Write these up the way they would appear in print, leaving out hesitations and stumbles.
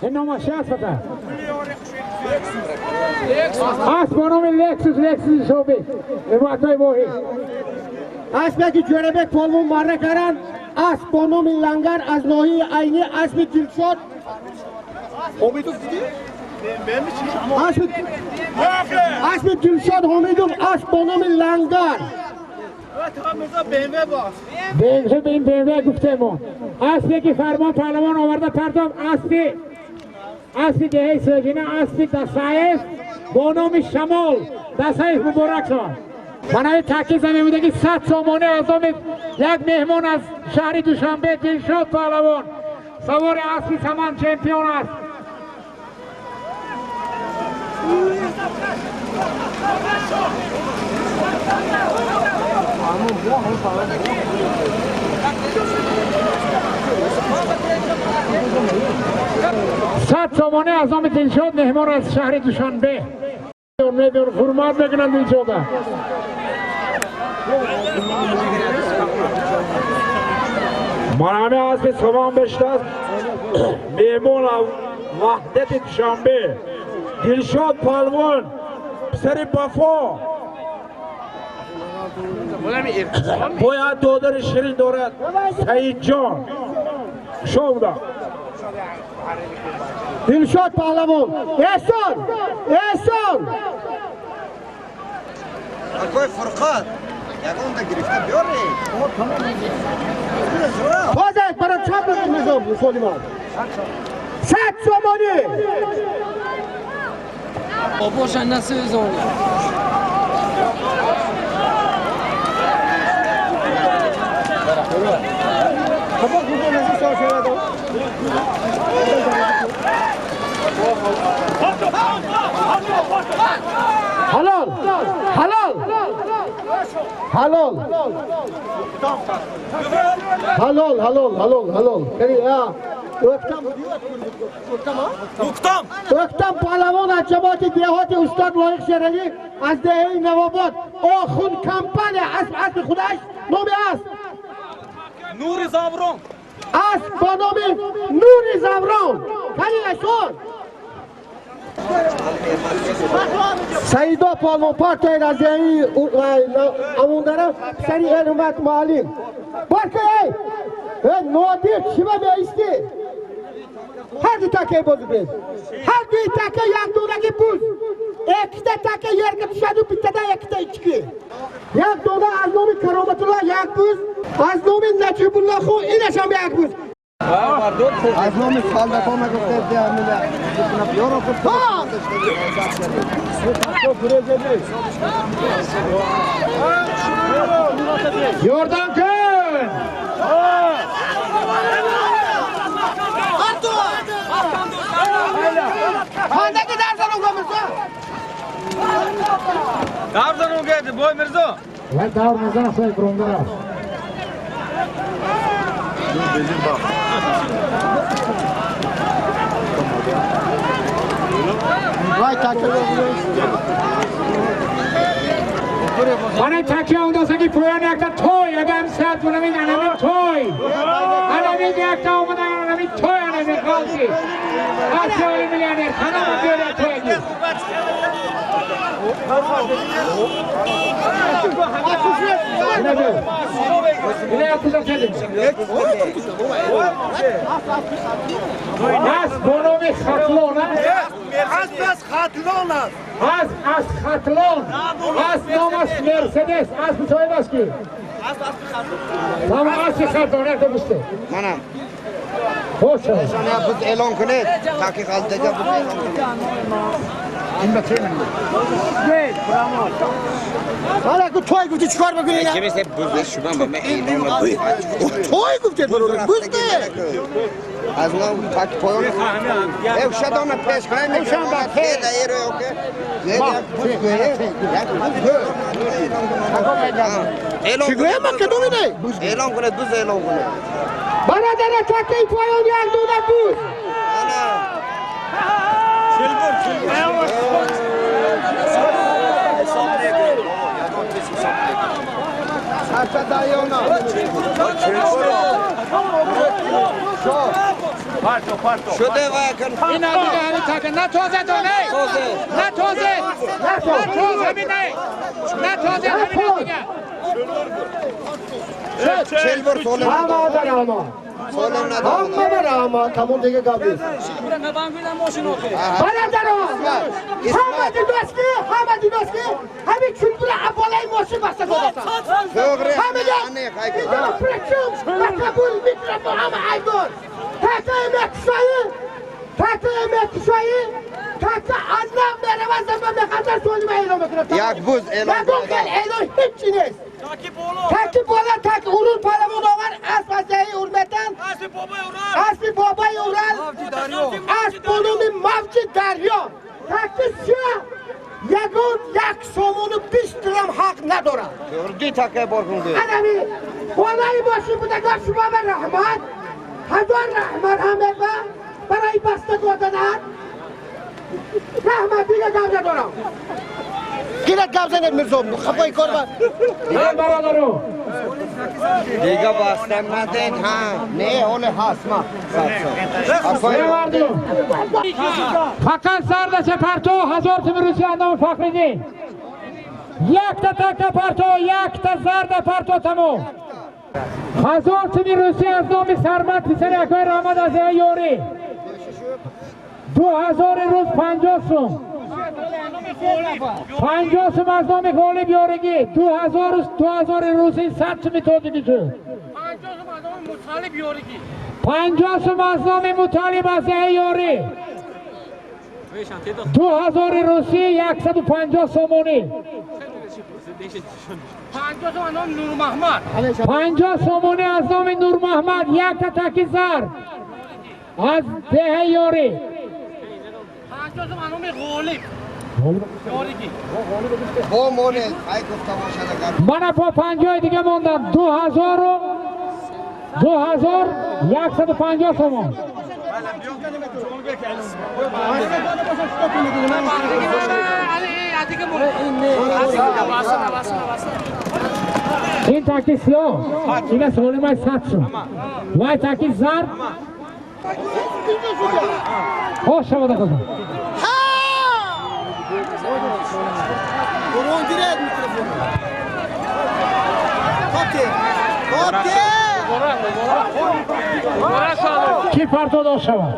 Ин номаш чи аст фата? Асп бо номи Лексус, Лексуси собиқ. Ҳимоятҳои воҳид. Аспе ки Ҷӯрабек полвон марра каранд, асп бо номи Лангар аз ноҳияи Айнӣ, аспи Дилшод. Аспи Дилшод Ҳомидов, асп бо номи Лангар. БМВ, БМВ гуфтемо. Аспе ки Фармон паҳлавон оварда партофт, аспи деҳаи Сӯҷина, аспи Дасаев бо номи Шамол. Дасаев муборак шавад. Манави таъкид замемуда ки 100 сомонӣ аз номи як меҳмон аз шаҳри Душанбе, Дилшод паҳлавон, савори аспи Саман чемпион аст. 100 сомонӣ аз номи Дилшод, меҳмон аз шаҳри Душанбе. Ҳурмат мекунанд Дилшода. Манами аспи Саман бештааст меҳмон Ваҳдати Душанбе, Дилшод палвон, писари Бафо. Бояд додари ширин дорад Саидҷон. Шо буда. Дилшод паҳлавон. Эҳсон! Эҳсон! Акой Фурқат, ягонда гирифта биёре. Тоза барои чанд низом Солимон? 100 сомонӣ. Бобоша насӯзонӣ. Ҳалол! Ҳалол! Ҳалол! Ҳалол, ҳалол, ҳалол, ҳалол. Өктам. Өктам. Өктам паҳлавон аз ҷамоати деҳоти устод Лоиқ Шералӣ аз деҳаи Навобод. Охун компания асп, аспи худаш номи асп. Нури Заврон. Асп бо номи Нури Заврон. Кани эшон? Саидо палвон партияи разияи Амундара, писари Элумат муаллим. Барка эй! Э, Нодир, чима меистӣ? Ҳар ду такаи бозӣ кунед. Ҳар дуи така як донаги буз. Ikkita taka yerga tushadi, bittadan ikkita ichki. Як дона аз номи Кароматулло як буз, аз номи Наҷибуллохон инашам як буз. Аз номи солдатон гуфта биёро. Ёрдам кун! Хандаки дар занонга Мирзо? Дар занонга бой Мирзо. Вай давр мезанад, сои буромдар аст. Вай така. Мана такя ондаса ки поён якта той, агар саат бунамин анами той. Анами якта омада анами той, анами қалси. Асиёи миллионер, ханама биёра тойги. Асп бо номи Хатлон аст. Асп аз Хатлон аст. Асп аз Хатлон. Асп номаш Мерседес. Асп соҳибаш ки? Тамом, аспи Хатлон якта буште. Манам. Боша. Буз эълон кунед. Таки қалдага буз эълон кунед. Ҳала ку той гуфти чикор бикунӣ? Чӣ мисли буз шума ба ман эълон Той гуфти бародар, буз не. Аз ном так поён. Э шадона пеш кай мекунам. Да эро оке. Як буз гӯе. Як буз гӯе. Чӣ гӯе ма кадоми не? Эълон кунед, буз эълон кунед. Бародара такаи поён як дона буз. Ана. Чилбур, чилбур. Саша Дайона. شده و کن این دیگه همین تاکه نه تازه تو نه نه تازه نه تازه همین نه نه تازه همین دیگه 40 بار سالم سالم ندارم همه رحمت تمام دیگه قبل برادران همه دیداست که همه دیداست که همین چون بالای ماشین بسته گذاشتن همه دیگه پرچم و قبول میکروفون همه ایوان تاکه مکشایی تاکه مکشایی تاکه از نام میروند زمان به خطر سولی اعلام میکنم یک بوز اعلام یک اعلام هیچی نیست تاکه بالا تاکه اورول پهلوان آور اسب از دهه اورمتن اسب بابای اورال اسب بانوم موج دریا تاکه سیاه یگان یک سومون 20 درم حق ندارد دی تاکه بار کن انمی بالای ماشین بودگار شما به رحمت هزار رحمت همه برای بسته گردنت رحمت دیگه گم ندارم گیرت گم زنید میرزا خفای کار با برادرو دیگه بستم ندید ها نه اول هست ما فقط زردش پرتو 1000 تومان روسی اندام فخریدین یک تا تک پرتو یک تا زرد پرتو تمام 1000 تومان روسی از نام سرمت پسر اکای رحمت از یاری 2000 روز 50 سوم 50 سوم از نام غالب یارگی 2000 روسی 100 سومی توجیهی شد 50 سوم از نام مطالب از یاری 2000 روسی 150 سومونی 50 سوم از نام نور محمد 50 سومونی از نام نور محمد یک تا تکی زر از ده یاری 50 سوم از نام غالب با مونه ای گفته باشد من با 50 دیگه ماندم 2150 سومون این تاکی سیاه این سوال مای 100 سوم وای تاکی زرد خوش شما دکتر برون گیرد میکروفون اوکی اوکی کی پرتو داشت شود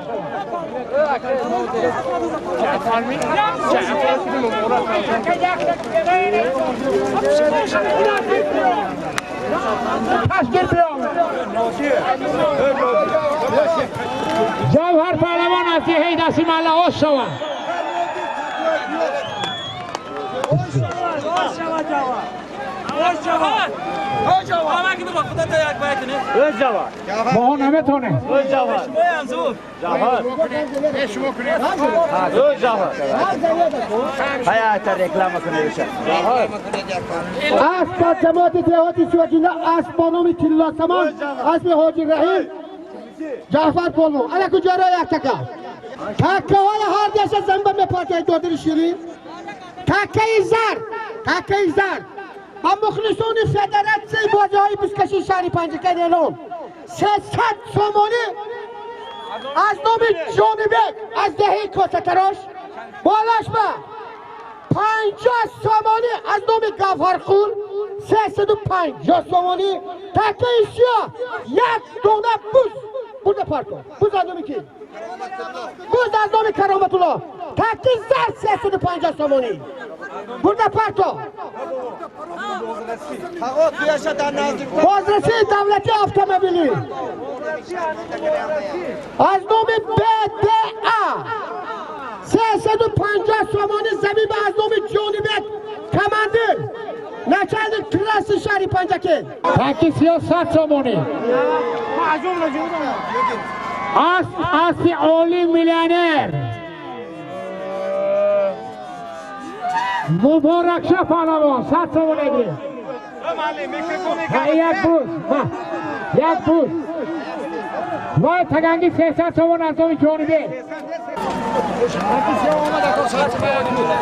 جوهر پهلوان از دهه دستی محله آش شود با اون نمیتونه اسب جماعت دهاتی سوجینا اسب با نام تیلا سمان اسب حاجی رحیم جعفر پولمو انا کجا را یک تکه تکه های هر دست زنبه میپاکه دادر شیرین تکه زر تکه زر با مخلصون فدراسیون بازی های بزکشی شهری پنجکند اعلام 300 سومونی از نام جانبک از دهه کاسه بالاش با 50 سومونی از نام گوهرخون 350 سومونی تکه سیاه یک دونه بوز بوده پارکو بوز از نام کی؟ بوز از نام کرامت الله تکه زر 350 سومونی بوده پارکو بازرسی دولتی اتومبیلی از نام BDA 350 سومونی زمین به از نام جانبک کماندر نچالnik تراس شهری پنجکند تکی سیاه 100 سومونی اسب عالی میلیونر مبارک شه پهلوان 100 سومونی گرفت یک بوز یک بوز وای تگنگی 300 سومون از نام جانبه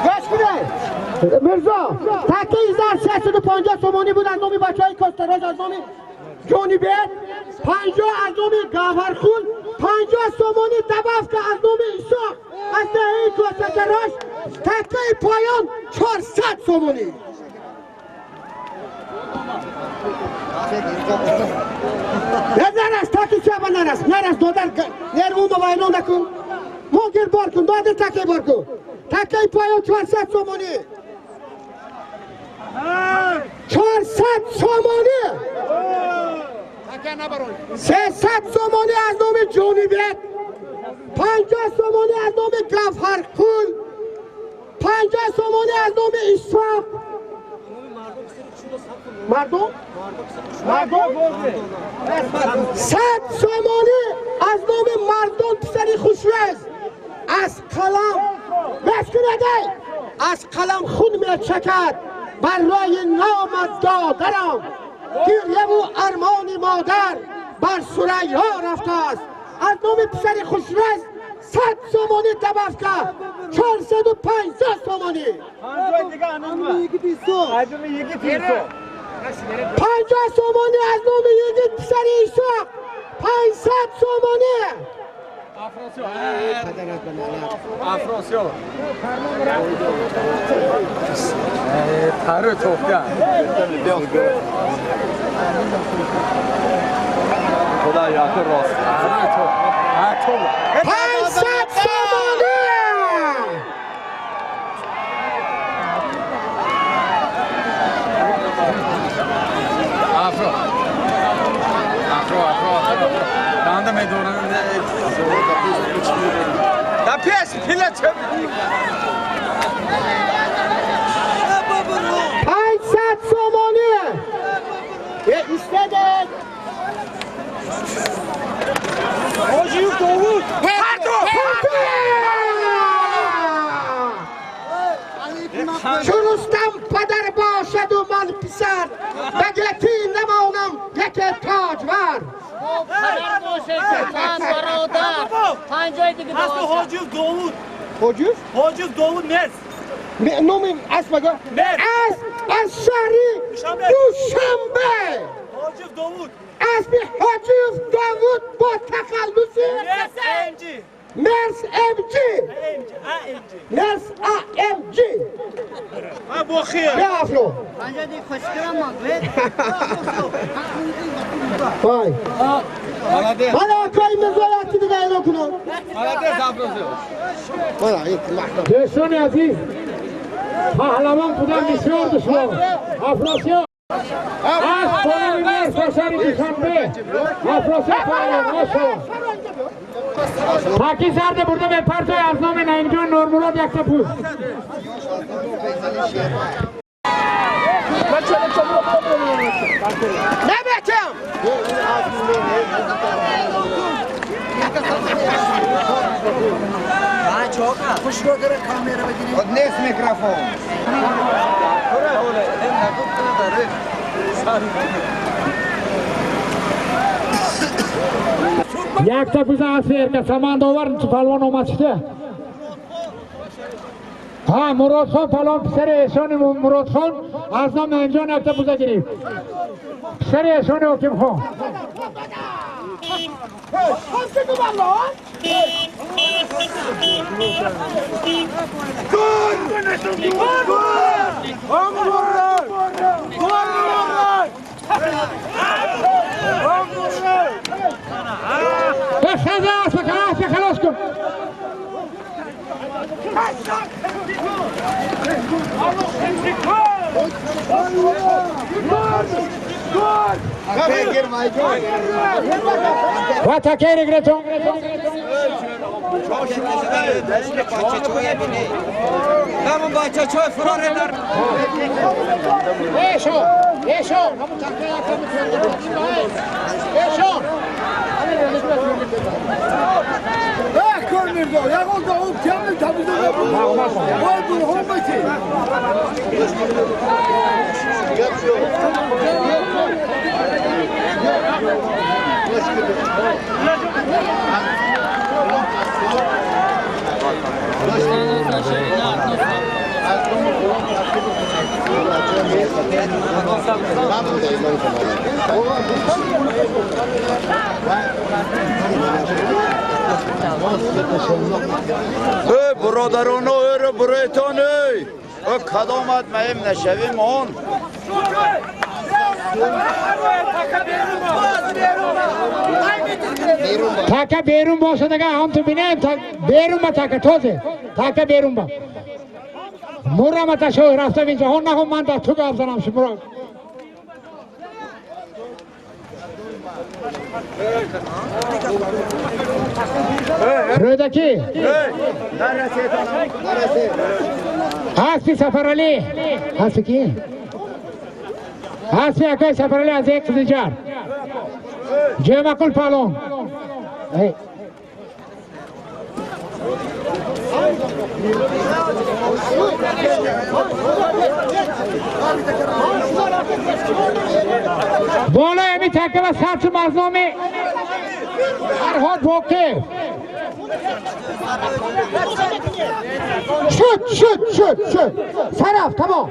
گوش کنید میرزا تکه زر 350 سومونی بود از نام بچه های کاستراج از نام جانبه 50 از نام گوهرخون 50 сомонӣ добавка аз номи Исоқ аз деҳаи Косакарош такаи поён 400 сомонӣ. Нарас, таки чаба нарас, нарас, додар, нервума вайрон накун. Мо гир бор кун, додир такаи бор кун. Такаи поён 400 сомонӣ. 400 сомонӣ. 300 сомонӣ аз номи Ҷонибек, 50 сомонӣ аз номи Гавҳарқул, 50 сомонӣ аз номи Исоқ. Мардум? Мардум? 100 сомонӣ аз номи Мардон писари Хушвез. Аз қалам бес кунад, аз қалам хун мечакад бар роҳи номат додарам. Гирьяву армони модар бар Сурайё рафтааст. Аз номи писари Хушвез 100 сомонӣ добавка 450 сомонӣ. 50 сомонӣ аз номи Йигит писари Исоқ 500 сомонӣ. Афросиёб. Тару тофта. Худо яку рост. 500 сомонӣ. Афро. Афро, афро, афро. Данда медорам. Да пеш пила ча. 500 сомонӣ. Истедед. Ҳоҷиев Довуд. Парту! Чу Рустам падар бошаду ман писар, ба гетӣ намонам яке тоҷвар. Падар бошед, ман бародар. 50 дига Асби Ҳоҷиев Довуд. Ҳоҷиев? Ҳоҷиев Довуд нест. Номи асп бага? Нест. Асп аз шаҳри Душанбе. Ҳоҷиев Довуд. Асби Ҳоҷиев Довуд бо тахаллуси Мерс АМГ. Мерс МГ. АМГ, АМГ. Мерс АМГ. Ма бохир. Бیا афро. 50 дига хушкирам ман. Вай. Мана акои Мирзо якти дига эълон кунам. Молодец, Афросиёб. Мана ин маҳкам. Дӯстони азиз, паҳлавон будан бисёр душвор. Афросиёб аз бо номи Мерс аз шаҳри Душанбе. Афросиёб паҳлавон, машаллоҳ. Таки зарде бурда мепартои аз номи Наимҷон Нурмурод якта пул. Набетем. Нест микрофон. Якта буза аз эрка саман довар палвон омад шуда. Ҳа, Муродхон палвон писари Эҳсони Муродхон аз номи Наимҷон якта буза гирифт. Писари Эҳсони Ҳокимхон. بخزه اسب خلاص خلاص کن. و تکیر گرتون. همون بچه چای فرار در. ایشون ایشون همون تکیر ایشون. Ey бародароно, эй буройтон, эй! Эй кадомат маем нашавим он. Така берун бошад, агар ҳам ту бинем, берун ба така тозе. Така берун ба. Мурама ташо рафта бин ҷаҳон нахом ман дар ту гап занам шуморо. Рӯдакӣ. Аспи Сафаралӣ. Аспи ки? Аспи акай Сафаралӣ аз як Қизилҷар. Ҷӯмақул палон. Болои ҳамин така ва сад сум аз номи Фарҳод Боқиев. Шуд, шуд, шуд, шуд. Сараф, тамом.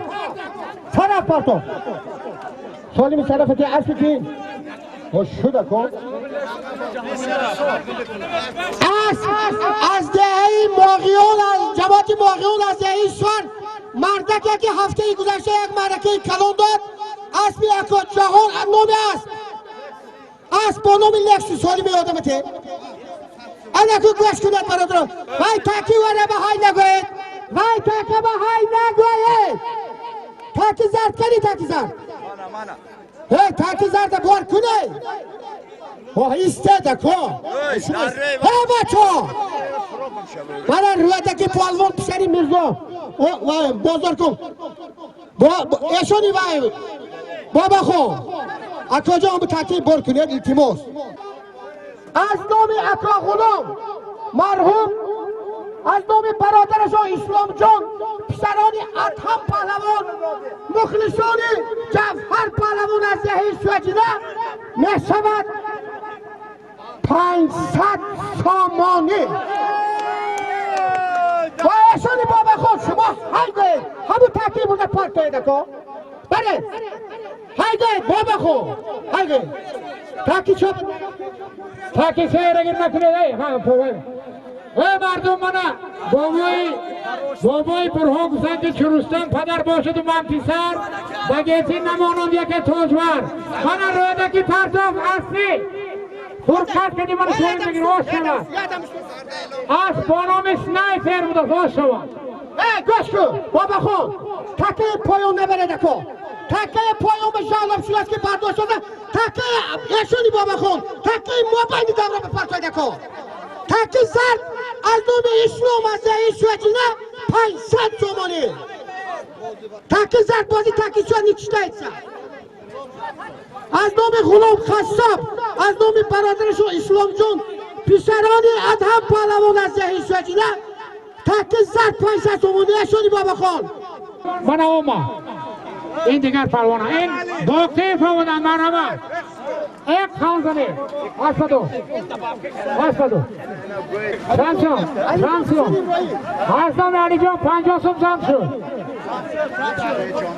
Сараф партов. Солими сарафати аспи ки? О, шуда кон. Аз деҳаи Моғиён, аз ҷамоати Моғиён, аз деҳаи Сар, мардаке ки ҳафтаи гузашта як маъракаи калон дод, аспи ако ҷаҳон номи асп. Асп бо номи Лексус солими одамате. Анаку гӯш кунед бародарон. Вай таки вара ба ҳай нагӯед. Вай така ба ҳай нагӯед. Таки зард кани таки зард. Эй таки зарда бор кунед. О, истеда ко. Эй бачо. Мана рӯдаки полвон писари Мирзо. О, вай бозор кун. Эшони вай бобахо. Акоҷон бу таки бор кунед илтимос. Аз номи ака Ғулом марҳум, аз номи бародарашон Исломҷон, писарони Адҳам паҳлавон, мухлисони Ҷавҳар паҳлавон аз деҳаи Суаҷина мешавад 500 сомонӣ. Ва эшони бобахо шумо ҳай гӯед, ҳамун таки бурда парк кунед ако. Бале, ҳай гӯед бобахо, ҳай гӯед. Таки чо Таки сейрагир накунед, эй, эй мардум мана бобои Бурҳон гуфтанд ки Чурустон падар бошаду ман писар, ба гетӣ намонам яке тоҷвар. Мана рӯдаки партоф асли фурқат кардӣ мана шоҳид бигир, ош шавад. Асп бо номи Снайпер будааст, ош шавад. Эй, гӯш кун, бобахон, такаи поён набаред ако. Такаи поён ба жалоб шудааст ки бардошт шуда, такаи эшони бобахон, такаи мобайни давра ба партоед ако. Таки зард аз номи Ислом аз деҳаи Суаҷина 500 сомонӣ. Таки зард бози таки суа не читается. Аз номи Ғулом Хассоб, аз номи бародарашон Исломҷон, писарони Адҳам паҳлавон аз деҳаи Суаҷина таки зард 500 сомонӣ эшони бобахон. Мана ома. Ин дигар палвона. Ин Боқиев омадан марҳамат. Як ханзане. 82. 82. Шамсун, Шамсун. Аз номи Алиҷон 50 сум ҷамъ шуд.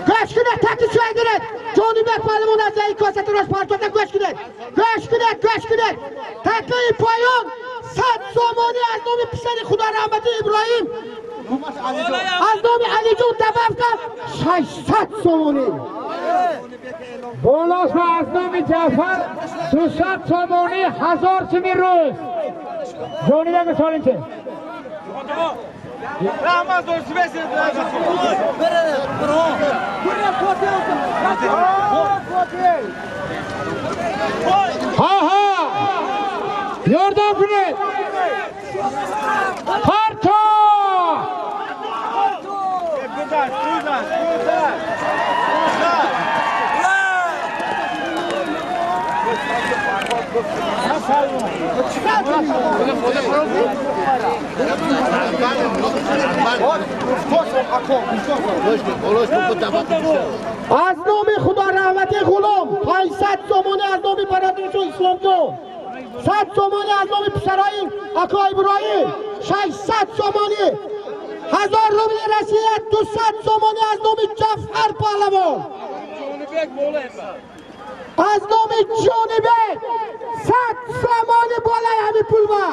Гӯш кунед, таки суя гиред. Ҷонибек паҳлавон аз деҳаи Косатирош партофта гӯш кунед. Гӯш кунед, гӯш кунед. Такаи поён 100 сомонӣ аз номи писари Худораҳмати Иброҳим, аз номи Алиҷон добавка 600 сомонӣ. Болос ва аз номи Ҷаъфар 200 сомонӣ, 1000 суми рӯз. Ҷонибек солинче. Раҳмат дорсибесед. Ҳа ҳа. Ёрдам кунед. Парто! Аз номи Худораҳмати Ғулом 500 сомонӣ, аз номи бародарашон Исломҷон 100 сомонӣ, аз номи писарои ака Иброҳим 600 сомонӣ, 1000 рубли Россия 200 сомонӣ аз номи Ҷафар паҳлавон. Аз номи Ҷонибек 100 сомонӣ болои ҳамин пулва.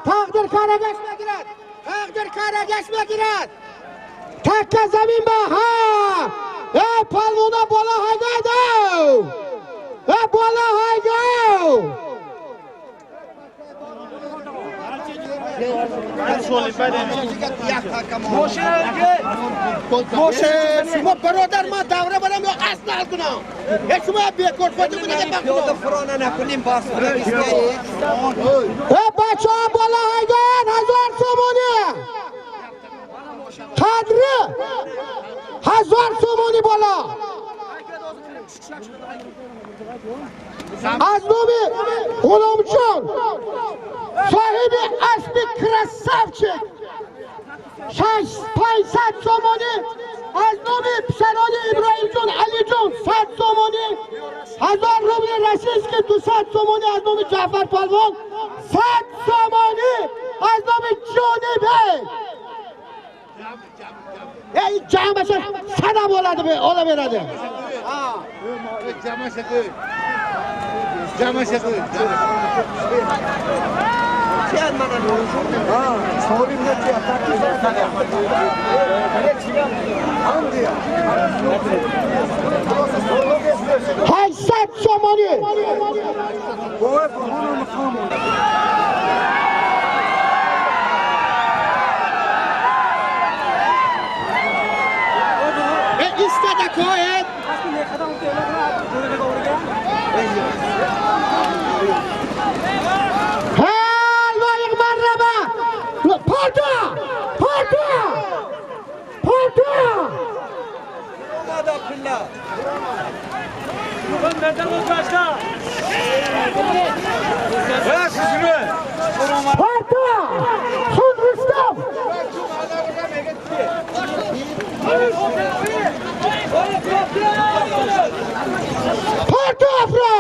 Тақдир карагаш мегирад. Тақдир карагаш мегирад. Такка замин ба ҳа. Э палвона боло ҳайгад. Э боло ҳайгад. شما برادر ما دوره برم یا اصل حل کنم شما بیکار خودتون کنید پیاده فرانه نکنیم باز بچه ها بالا هیدن 1000 سومونی قدره 1000 سومونی بالا از نام غلامجان صاحب اسب کراسافچک 500 سومونی از نام پسران ابراهیم جان علی جان 100 سومونی 1000 روبل رسید که 200 سومونی از نام جعفر پهلوان 100 سومونی از نام جانبه ای جمع شد 100 هم ola veradi. 800 سومونی. Parta! Sun Rustam! Parta Afra!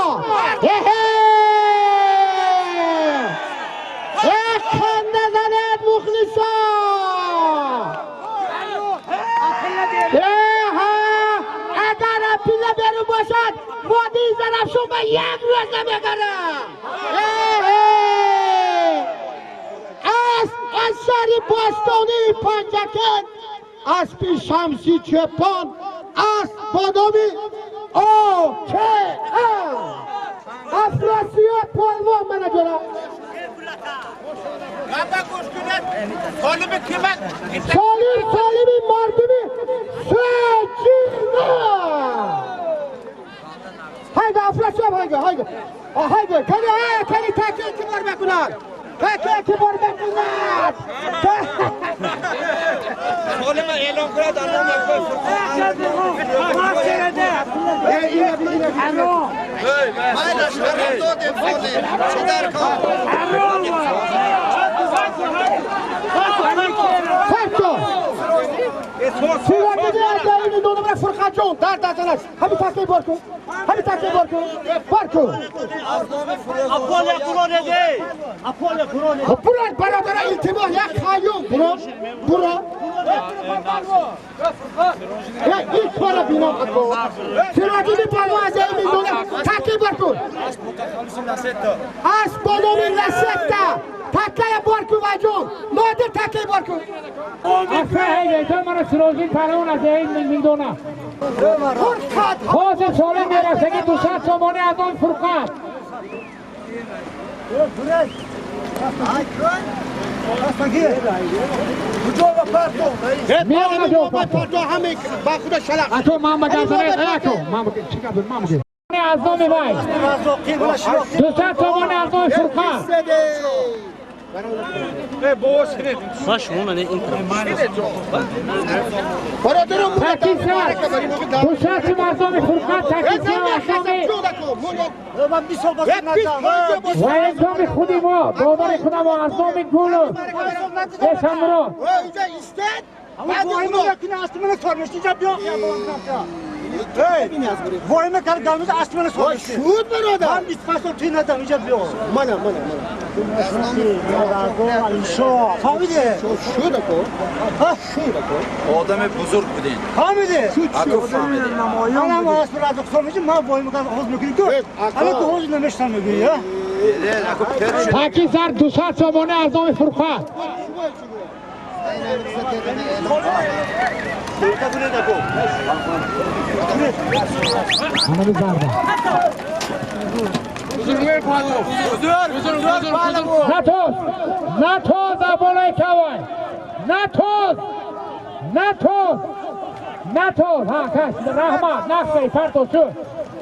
خنده مخلصا! اگر پیله بیرون باشد وادی زرفشون به یک روز نمیگرم. از شهر باستانی پنجکند اسب شمسی چپان اسب با نام او که افراسیاب پهلوان من جورا سالم سالم مردمی سجینا haydi افراسیاب haydi haydi haydi kani kani تکه اعتبار بکنن تکه اعتبار بکنن سالم اعلام کرد الله اکبر چه در کار سیرادی دو نمره فرقت جون در دستنش همین تکه بار کن همین تکه بار کن بار کن اپول قرآن ده اپول قرآن بران برادر التماس یک خیوم بران بران یک کار بینا کن سیرادی پالو از این میدونه تکه بار کن از بالون لستا تکه بار کن وجون نادر تکه بار کن افه هیده تو من سروزی پرون از این میدونه حاضر سالم میرسه که 200 سومانی از آن فرقت از نام وای 200 سومانی از نام فرقت تکیسه از نام فرقت تکیسه از نام و انجام خودی ما باور خودم از نام گل اسمرو وای من کار گامز اسمن سوال شود برادر من 25 سال توی ندم اینجا بیا منم منم منم Одами бузург будин. Фаҳмиде? Ако фаҳмиде. Манам аз радио мешам, ман бо ин ҳоз мекунӣ ку. Ҳала ту ҳоз намештам мегӯӣ, ҳа? Таки зар 200 сомонӣ аз номи Фурқат. Ҳамаи зарба. Натоз! Натоз аболаи кавай! Натоз! Натоз! Натоз! Ҳа, кас, раҳмат, нақшаи партоз шуд.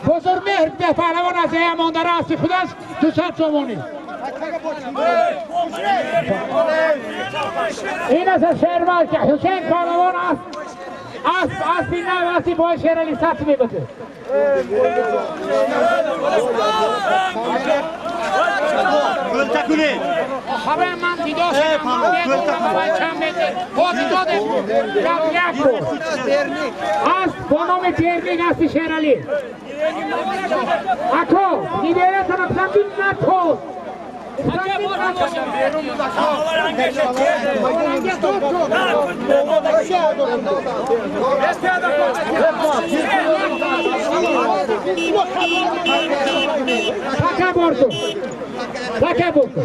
Бузургмеҳр паҳлавон аз Амондара асли худаш 200 сомонӣ. Ин аст шервал ки Ҳусейн паҳлавон аст. Асп, аспи нав, аспи бои Шерали сат мебуд. Хабар ман дидо шудам, чанд метр бо дидо як буд. Асп бо номи Дерник аспи Шерали. Ако, дидератон псанди натоз. Така борду. Така борду.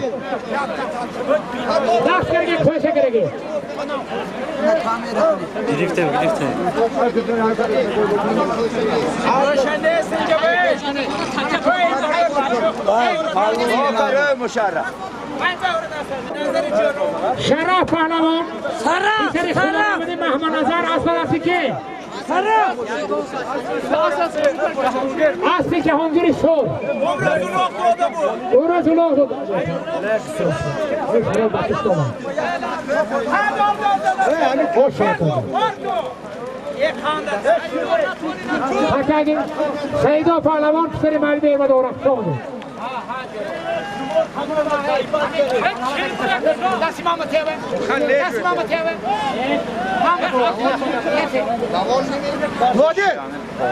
Даст карге, хоша карге. Гирифтем, гирифтем. Шараф паҳлавон. Писари Худомади Маҳмадназар асп аст ки? Аспи Ҷаҳонгири Сур. Ӯро зулоғ дода. Саидо паҳлавон писари Малби Эҳмад Орахшон. Нодир!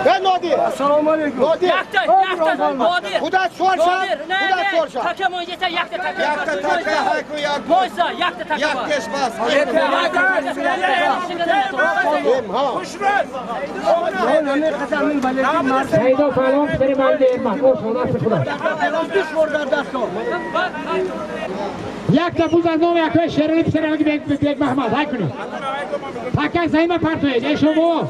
Э, Нодир! Ассалому алейкум. Нодир! Якта, якта, Нодир. Худат чоршам, худат чоршам. Така мојза, якта така. Якта така, хайку як. Мојза, якта така. Як пеш бас. Саидо паҳлавон писари Малби Эҳмад. Ош даст худо. Якта буз аз номи акои Шерали писари Али Бек Маҳмад. Ҳай кунед. Така заима партоед. Эй шумо.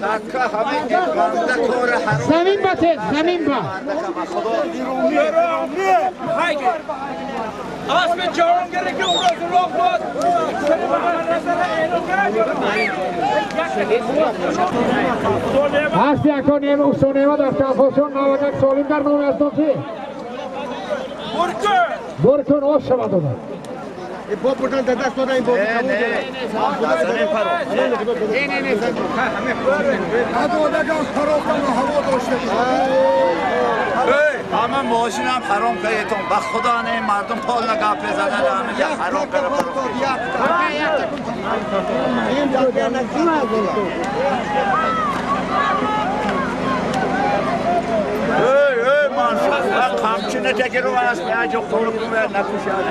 Така ҳамин ганда кора ҳаром. Замин ба тез, замин ба. Асби Ҷаҳонгире ки ӯро зулоғ дод. Аспи ако нема усто нема дар калфошон навакак солим дар номи аз ном чи? Буркун ош шавад дода. Бо бурдан дар даст дода ин бозӣ тамом Ҳама мошинам ҳаром кардетон. Ба худо не мардум пол нагап мезанад, ҳама я ҳаром карда. Эй, эй, Мансур, қамчина тегиру аст, яҷо хӯрд накушад.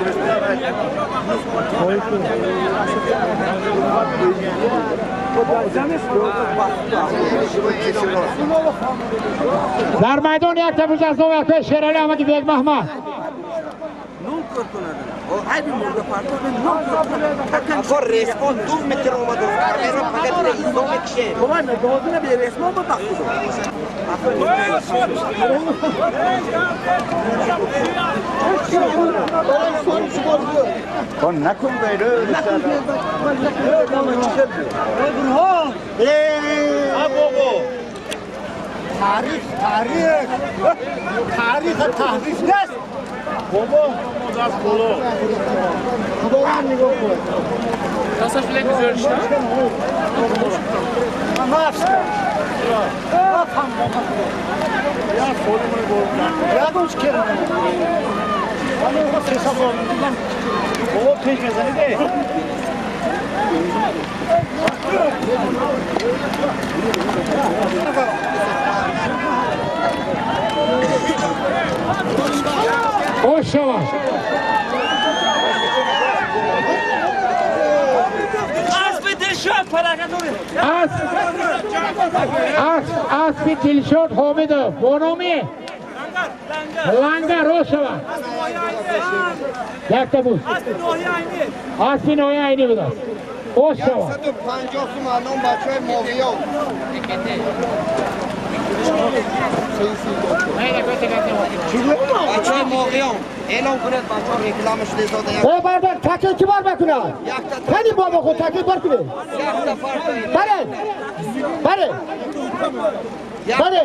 Дар майдон якта буз аз номи акои Шерали Аҳмади Бек Маҳмад. Ако респон 2 метр омад, камера фақат изо мекше. Он накун байро. Тарих, тарих. Тарих таҳриф нест. Бобо, даст боло. Худованд нигоҳ кунад. Бобо пеш мезанид. Хош шавад. Аспи Дилшод Ҳомидов бо номи Лангар рост шавад. Якта буд. Аспи ноҳияи Айнӣ будааст. Рост шавад. 150 сум аз ном бачаҳои Моғиён. Бачаҳои Моғиён эълон кунед, бачаҳо рекламаш дезода. Э бардар, таке ки бар бикунад? Кани бобо худ таке бар кунед. Бале. Бале. Бале.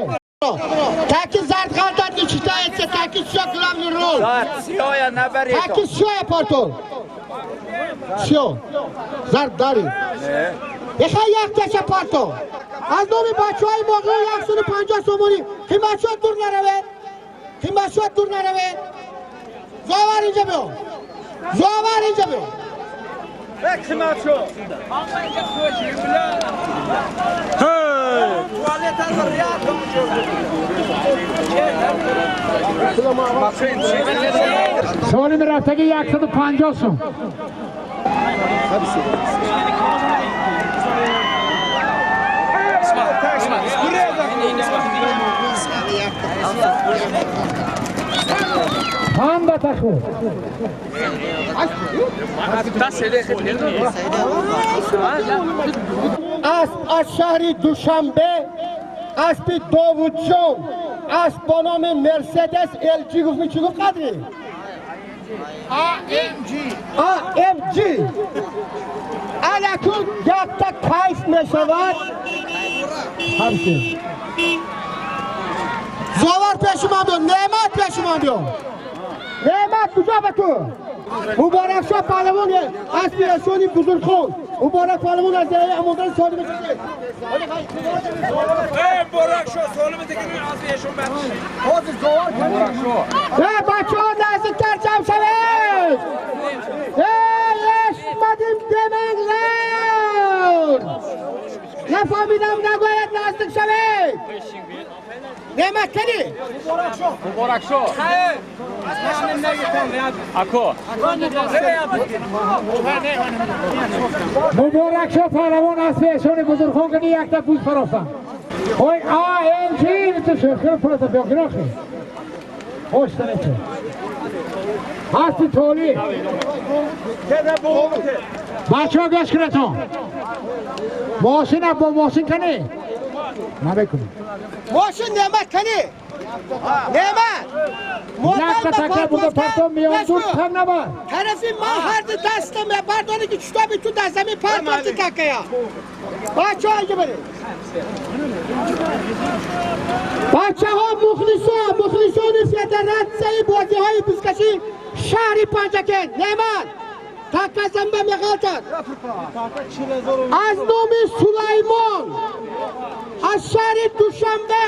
Таки зард ғалтад не читается, таки всё главный роль. Сиёя набаред. Таки сиёя партон. Сиё. Зард дари. Ехай як таша партон. Аз номи бачаҳои Моғиён 150 сомонӣ. Қиматшо дур наравед. Қиматшо дур наравед. Зовар инҷа биё. Зовар инҷа биё. Солими рафтагӣ 150 сум. Ҳам ба таху. Асп аз шаҳри Душанбе, аспи Довудҷон, асп бо номи Мерседес LG гуфт, чӣ гуфт қадри? AMG. AMG. Алакун якта кайф мешавад. Ҳамчун. Зовар пеши ман биё, Неъмат пеши ман биё. Неъмат куҷо ба ту? Муборакшо паҳлавон аспи Расули бузургхон. Муборак паҳлавон аз деҳаи Амондар Солим кашид. Э бачаҳо наздиктар ҷамъ шавед. Э ешмадим деманглар. Нафаҳмидам нагӯяд наздик шавед. Неъмат кани? Муборакшо. Ако. Муборакшо паҳлавон аспи эшони бузургхон кани якта буз фарофтанд. Ой AMG ту шӯхиро пурата биёгирохи. Хош танече. Аспи Толӣ. Бачаҳо гӯш кунедтон. Мошина бо мошин кани? Намекунем. Мошин Неъмат кани? Неъмат. Якта така буда партон миён дур там набар. Тарафи ман ҳар ду дастам мебардонӣ ки чутоби ту дар замин партофти такая. Бачаҳо инҷа баред. Бачаҳо мухлисон, мухлисони федератсияи бозиҳои бузкашӣ шаҳри Панҷакент. Неъмат така замба меғалтад. Аз номи Сулаймон аз шаҳри Душанбе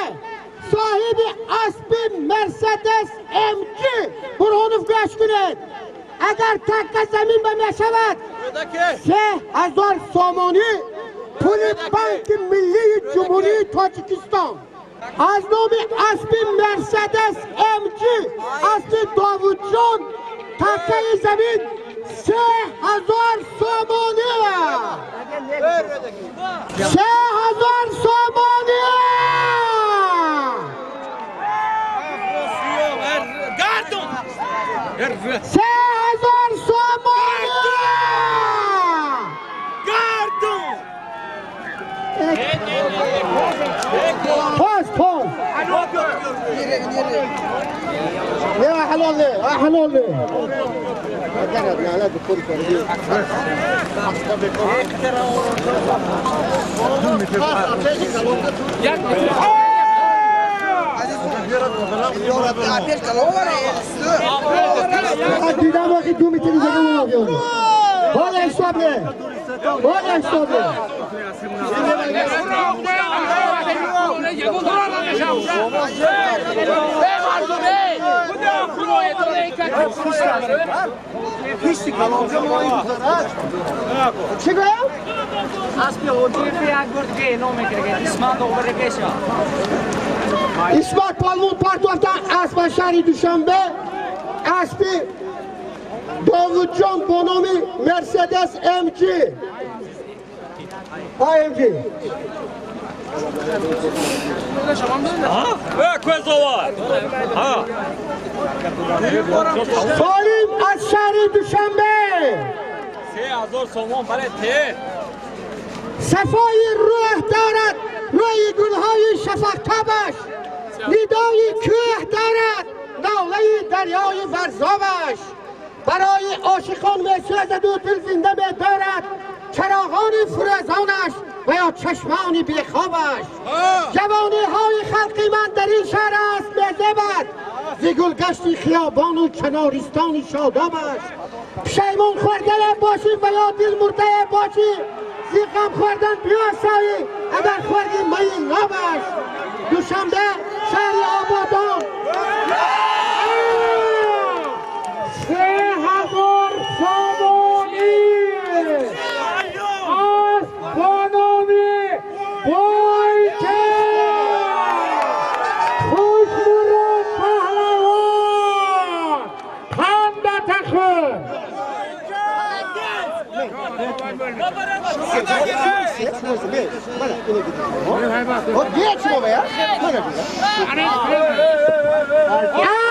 соҳиби аспи Мерседес MG Бурҳонов гӯш кунед. Агар така замин ба мешавад 3000 сомонӣ пули Банки Миллии Ҷумҳурии Тоҷикистон. Аз номи аспи Мерседес MG аспи Довудҷон такаи замин 3000 сомонӣ. 3000 сомонӣ. 3000 сомонӣ. Пас, пас. Не, ҳалол не, ҳалол не. Дидам охи ду метри зага меояд. Ҳола ҳисоб не. Ҳола ҳисоб не. Чӣ гӯям? Исмат палвон партофтан асп аз шаҳри Душанбе, Аспи Довудҷон бо номи Мерседес МГ АМГ. Солим аз шаҳри Душанбе. 3000 сомон барои те. Сафои рӯҳ дорад рӯи гулҳои шафақтабаш, нидои кӯҳ дорад нолаи дарёи варзобаш. Барои ошиқон месӯзаду дил зинда медорад чароғони фурӯзонаш ва ё чашмони бехобаш. Ҷавониҳои халқи ман дар ин шаҳр аст мезебад зи гулгашти хиёбону чанористони шодобаш. Пушаймон хӯрдае бошӣ ва ё дилмурдае бошӣ, зи ғам хӯрдан биёсоӣ агар хӯрди майи нобаш. Душанбе шаҳри ободон. 3000 сомонӣ асп бо номи Бойча Хушмурод паҳлавон ханда тахӯ.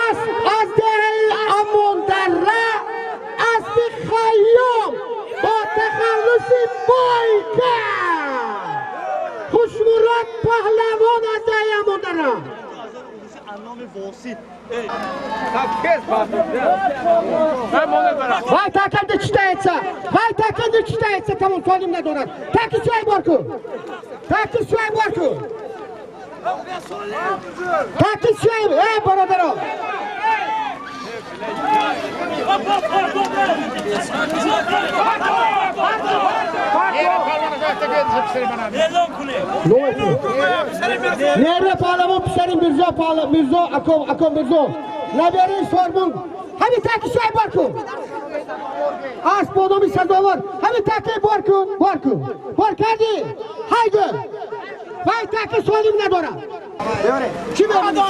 Асп аз деҳаи Амондара, аспи Хайём бо тахаллуси Бойка Хушмурод паҳлавон аз деҳаи Амондара. Вай такан не читается, вай такан не читается, тамом солим надорад. Таки сӯй бор кун, таки сӯй бор кун, таки сӯй, эй бародарон. Нерве паҳлавон писари Мирзо Мирзо аком аком Мирзо набери сормун. Ҳамин таки сӯй бор кун. Асп бо номи Сазовор. Ҳамин таки бор кун, бор кун. Бор кардӣ? Ҳайду. Вай таки солим надорад. Чӣ мебинӣ?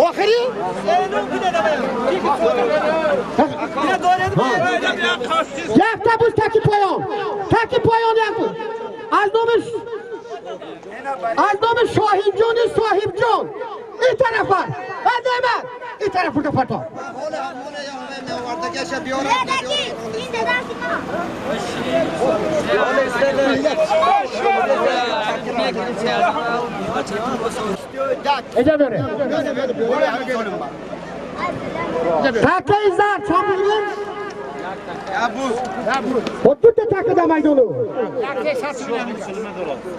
Охири? Якта буд таки поён. Таки поён як буд. Аз номи Шоҳинҷони соҳибҷон. Ин тараф бар. Бад ин тараф бурда парто. اجا بره. تکه زرد چند میلیون؟ خب دو تا تکه در میدانو.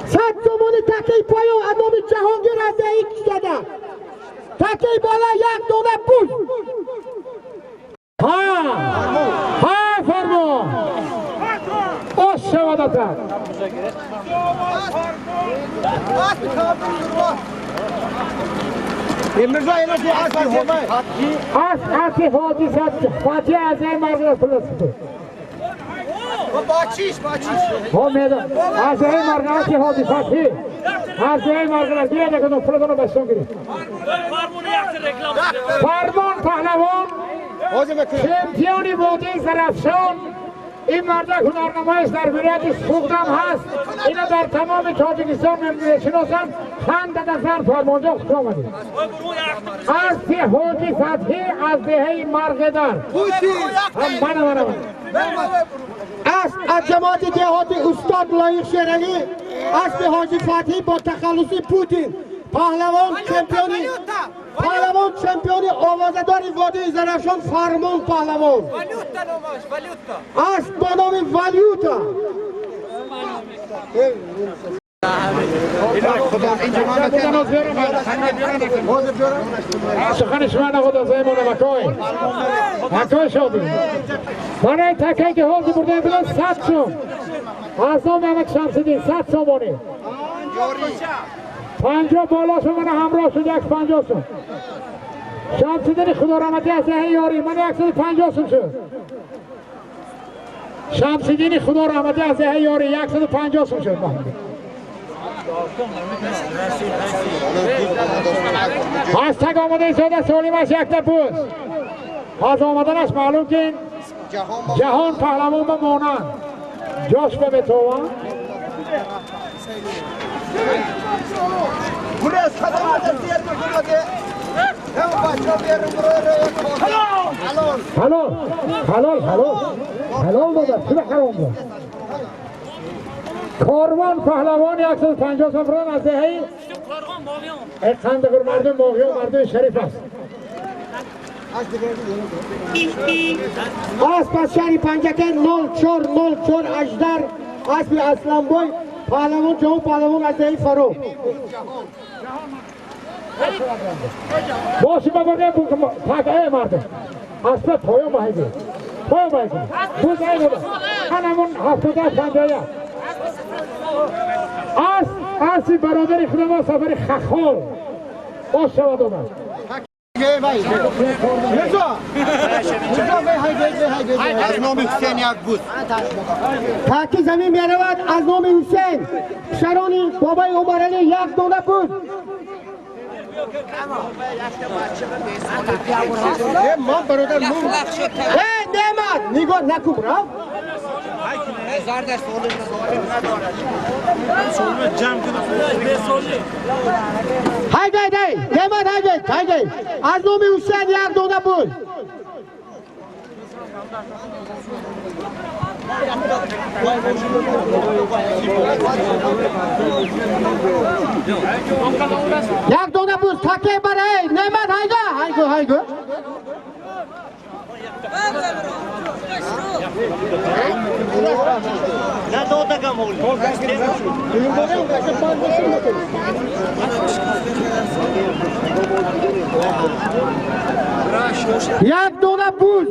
100 تومانی تکه پایان از نام جهانگیر از دهی زده. تکه بالا یک دونه پول. ها ها فرمان ош шавад атак. Аспи ҳоҷи Фатҳи аз ин марғина пулас. ҳо медон аз ин марғина аспи ҳоҷи Фатҳи аз ин марғина гирад яконо пулатонро ба шон гиред. Фармон паҳлавон чемпиони водии Зарафшон. Ин мардак ҳунарнамоиш дар вилояти Суғдам ҳаст. Ина дар тамоми Тоҷикистон мешиносанд. Ханда дазар фармонҷон хуш омадед. Аспи ҳоҷи Фатҳӣ аз деҳаи Марғедар. Мана мана Асп аз ҷамоати деҳоти устод Лоиқ Шералӣ. Аспи ҳоҷи Фатҳӣ бо тахаллуси Путин паҳлавон чемпиони овозадори водии Зарафшон Фармон паҳлавон. Асп бо номи Валюта. سخن شما نخود از ایمان مکای مکای شادی برای تکه که حوض برده بودن 100 سوم از نام احمد شمسیدین 100 سومانی 50 بالا شو من همراه شد 150 سوم شمسیدین خدا رحمتی از یاری من 150 سوم شد شمسیدین خدا رحمتی از یاری 150 سوم شد. Аз таг омада истода солимаш якта буз. Аз омаданаш маълум ки ҷаҳон паҳлавон ба монанд. Ҷош ба бетован. حلال حلال حلال حلال دادر چرا حرام داد؟ کاروان پهلوان 150 سفران از دهی ای قندقر مردم باغیان مردم شریف است. اسب از شهر پنجکه 0404 اژدر اسب اسلمبوی پهلوان جهان پهلوان از دهی فرو. باشی بابا پاک ای مردم اسب پایان باید پایان باید بوز ای بابا همون 78 51 اسب برادر خود ما سفر خخال باش شود آمد. از نام حسین یک بود. تاکی زمین میرود از نام حسین شرانی بابای عمرعلی یک دونه بود. ما برادر نعمت نگاه نکن رفت. های گای دای نعمت های گای های گای از نام حسین یک دونه بود. یک دونه بود تکه برای نعمت های گای های گای های گای. یک دونه بود.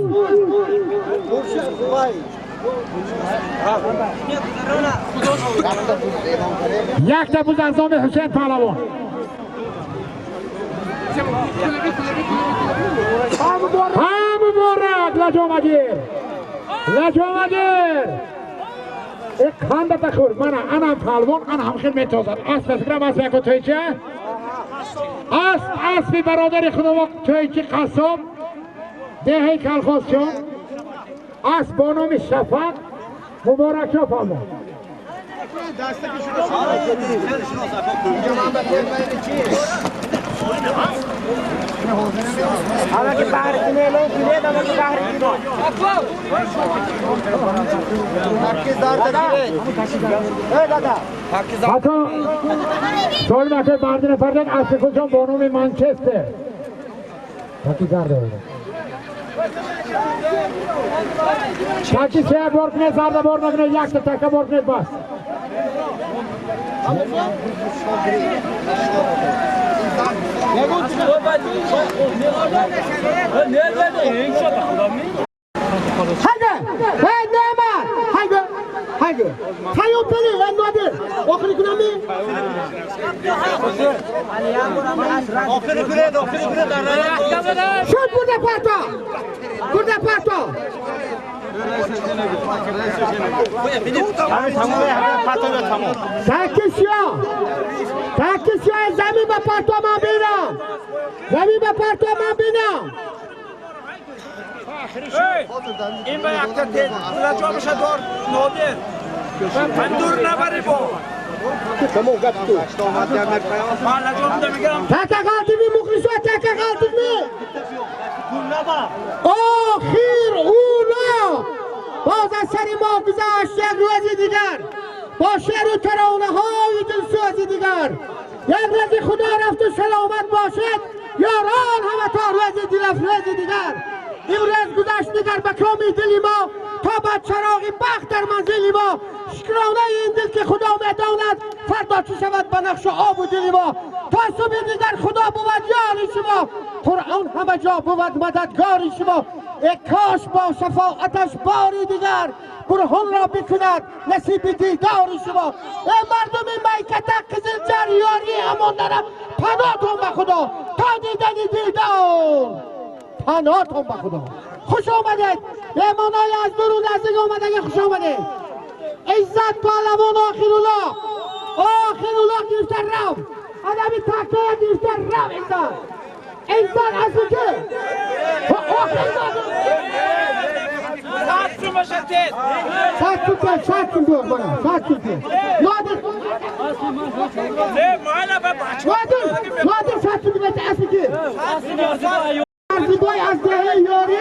یک تا بود از نام حسین پهلوان. هم مبارک لجامگیر لجامگیر ای خنده تخور من انا پهلوان انا هم خیلی میتازد اسب فکرم اسب یکو توی چه؟ اسب اسبی برادر خدا توی چی قصاب دهی کلخوز چون اسب با نام شفق مبارک شو پهلوان. حتی سوال مکه مردین پردن اسب خودشان با نام منچستر تاکی زرده بوده تاکی سه بار کنه زرده بار نکنه یک تا تکه بار کنه بس. Haydi! Hey Neymar! Haydi! Haydi! Haydi Peli, hey Nadir! Oxiri kunami? Oxiri kunadi, oxiri kunadi. Şut burada parto! Burada parto! Sakis ya زمین به پرتو من بینم، زمین به پرتو من بینم. این به یک تا جا میشه دار نادر من دور نبری با تکه غلطی می مخلص تکه غلطی می آخر اولا باز از سر ما گذشت یک روز دیگر با شعر و ترانه های دلسوز دیگر. یک روز خدا رفت و سلامت باشد یاران همه تا روز دلفروز دیگر. امروز گذشت دیگر به کام دل ما تا به چراغ بخت در منزل ما. شکرانه این دل که خدا میداند فردا چه شود به نقش آب و دل ما. تا صبح دیگر خدا بود یار شما، قرآن همه جا بود مددگار شما. ای کاش با شفاعتش باری دیگر برهان را بکند نصیب دیدار شما. ای مردم میکده قزلجر یاری امان دارم پناهتون به خدا تا دیدن دیدار، پناهتون به خدا. خوش آمدید مهمانای از دور و نزدیک آمدگی، خوش آمدید. عزت پهلوان آخرالله آخر اولاغ گرفته رفت ادمی تکه گرفته رفت انسان انسان از که آخر 100 سوم 100 سوم بیار بالا 100 سوم نادر نادر نادر 100 سوم بچه اصلی که ارزیبای از دهه یاری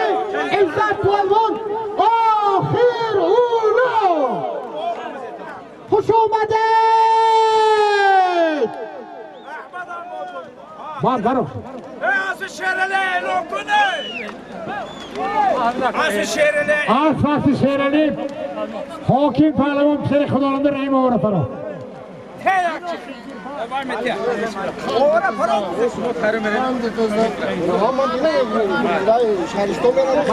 عزت پالوان آخر اولا خوش اومدید. بار برو. از شیرله اعلام کنه از شیرله. اسب اسب شیرعلی حاکم پهلوان پسر خداونده رحیم آورا فرا. آورا فرا. من دیدم شهرستان میرم.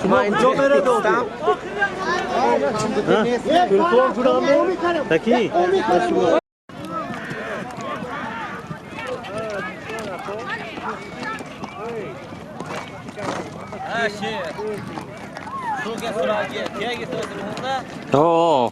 شما اینجا بره دو. تکی. О,